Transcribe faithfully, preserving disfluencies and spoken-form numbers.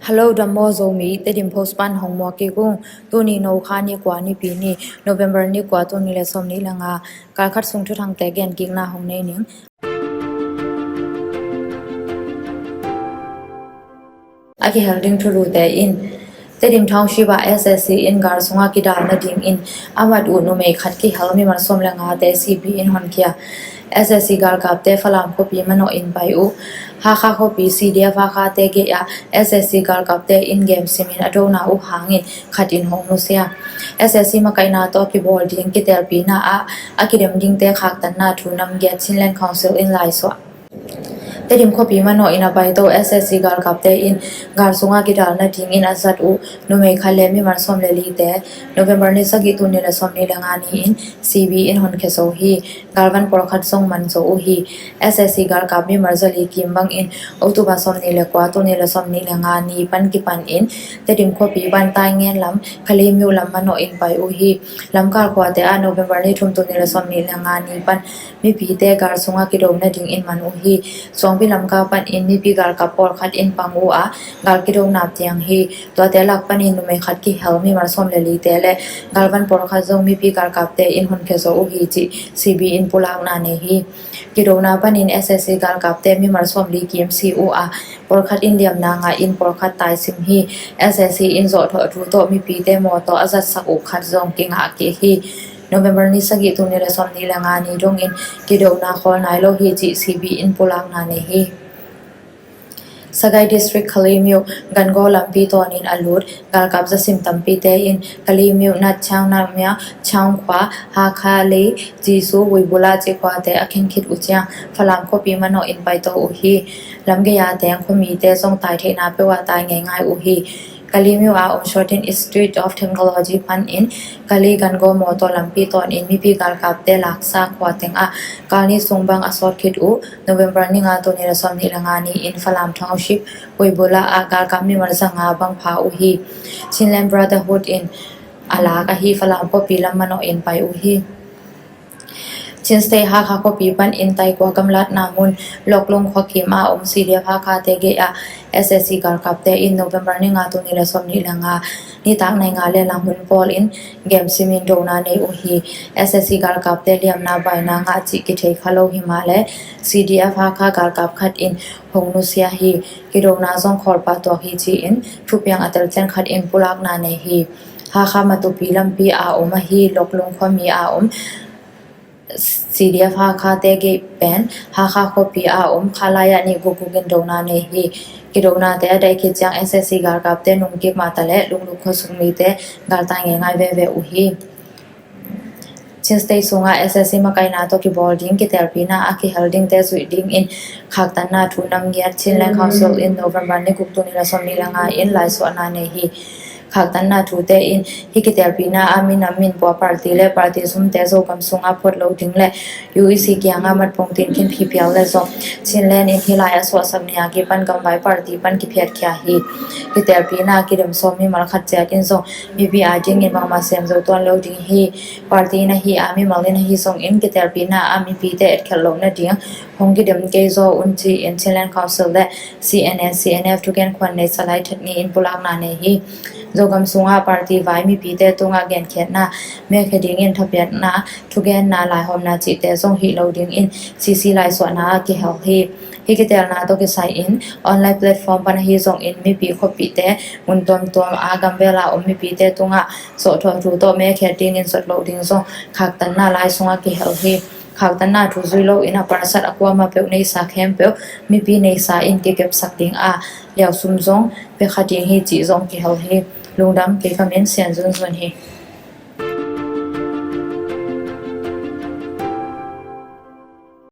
Hello, dam maw Zomi, Tedim Post pan hong muak kik ung. Tuni no kha ni kua, Nipi ni, November ni kua, tul nih le sawmnih le nga. Kalkhat sung thuthangte gen kikna hong nei ning. A kihel ding thulute in, Tedim Township ah S S C in gal sungah kidal nadingin a mat uh numei khat kihel, mimal sawm le ngate C B in honkhia. S S C galkapte Falam khuapi manawh in pai uh. Hakha khuapi C D F Hakha te gei ah S S C galkapte in game simin a dona uh hangin khat in hong nusia. S S C makaihna tawh kibawl ding kitelpina ah a kidem dingte khaktanna thu nam giat Chinland Council in laisuah. Tedim khuapi manawh in a paito S S C galkapte in gal sungah kidal nadingin a zat uh numei khat le mimal sawm le lite November ni sagih, tul nih le sawmnih le nga ni-in C B in honkhia zo hi. Galvan pawlkhat zong man zo uh hi. S S C galkap mimal zali kim bangin October sawmnih le kua, tul nih le sawmnih le nga ni pan kipanin Tedim khuapi pan Taingen lam, Kalemyo lam manawh in pai uh hi. Lamkal khuate ah November ni thum, tul nih le sawmnih le nga ni pan mipite gal sungah kido nadingin man uh hi. Suangpi lamkal panin mipi galkap pawlkhat in pang uh a, gal kido nap tiang hi. Tuate lak panin numei khat kihel, mimal sawm le lite le galvan pawlkhat zong mipi galkapte in honkhia zo uh hi cih C B in pulakna nei hi. Kidona panin S S C galkapte mimal sawmli kim si uh a, pawlkhat in liamna ngah in pawlkhat taisim hi. S S C in zawhthawh thu tawh mipite mawtaw a zatsak uh khat zong kingah kik hi. November ni sagih, tul nih le sawmnih le nga ni dongin kidona khawl nai lo hi cih C B in pulakna nei hi. Sagaing District, Kalemyo Gangaw lampi tawnin a lut galkap zasim tampite in Kalemyo Nat Chang Namya Chang khua, Hakha Lei, Jisu, Wuibula cih khuate a khengkhit uh ciang Falam khuapi manawh in paito uh hi. Lamgei-a teng khuamite zong tai theihna peuh ah tai ngeingai uh hi. Kalemyo a om Shorten Institute of Technology panin Kali Gangaw mawtaw lampi tawnin mipi galkapte laksa khua tengah kal ni sung bang a sawt khit uh. November ni nga, tul nih le sawmnih le nga ni-in Falam Township Wuibula ah galkap mimal za nga bang pha uh hi. Chinland Brotherhood in a lak ahi Falam khuapi lam manawh in pai uh hi. Chin State Hakha khuapi panin Taikua gamlatna mun Loklung khuakim a om C D F Hakha te gei ah S S C galkapte in November ni nga, tul nih le sawmnih le nga nitak nai nga le lang hun pawlin game simin dona nei uh hi. S S C galkapte liamna baina ngah cih kithei kha lo hi mah le C D F Hakha galkap khat in hong nusia hi. Kidona zong khawl pah tuak hi ci-in thupiang a telcian khat in pulakna nei hi. Hakha Matupi lampi a om ahi Loklung khuami a om C D F Hakha te gei pen Hakha khuapi a om khalai ah nih guk guk in dona nei hi. Kidonate a daih khit ciang S S C galkapte nungkik mah taleh Lungluk khuasung mite galtai ngeingai veve uh hi. Chin State sungah S S C makaihna tawh kibawl ding kitelpina a kihel dingte zuih dingin khaktanna thu nam giat Chinland Council in November ni guk, tul nih le sawmnih le nga in laisuahna nei hi. Khaktanna thute in hih kitelpina ah minam minpua party le party sumte Zogam sungah phot lo ding le U E C kiangah matpong tin khin phipial le zong Chinland in hih lai a suahsak ni a kipan gamvai party pan kiphiatkhia hi. Kitelpina kidem sawm mimal khat ciat in zong mipi a dingin bangmah sem zo tuan lo ding hi. Party in ahi a mimal in ahi zongin kitelpina ah mipite etkhelh loh nading hong kidem kei zaw un ci-in Chinland Council le C N N C N F thugen khuan nei Salai That Ni in pulakna nei hi. Zogam sungah party vai mipite tungah genkhiatna mekhia dingin thapiakna, thugenna, laihawmna cihte zong hih lo dingin C C laisuahna ah kihel hi. Hih kitelna tawh kisai-in online platform pan ahi zongin mipi khuapite mun tuamtuam a gamvel a om mipite tungah zawhthawh thu tawh mekhia dingin zot loh ding zong khaktanna lai sungah kihel hi. Khaktanna thu zui loin a parsat a kuamah peuh neisa khempeuh mipi neisa in kikepsak ding a liausum zong pia kha ding hi cih zong kihel hi. Lungdam, kei ka min Sian Zun Zun hi.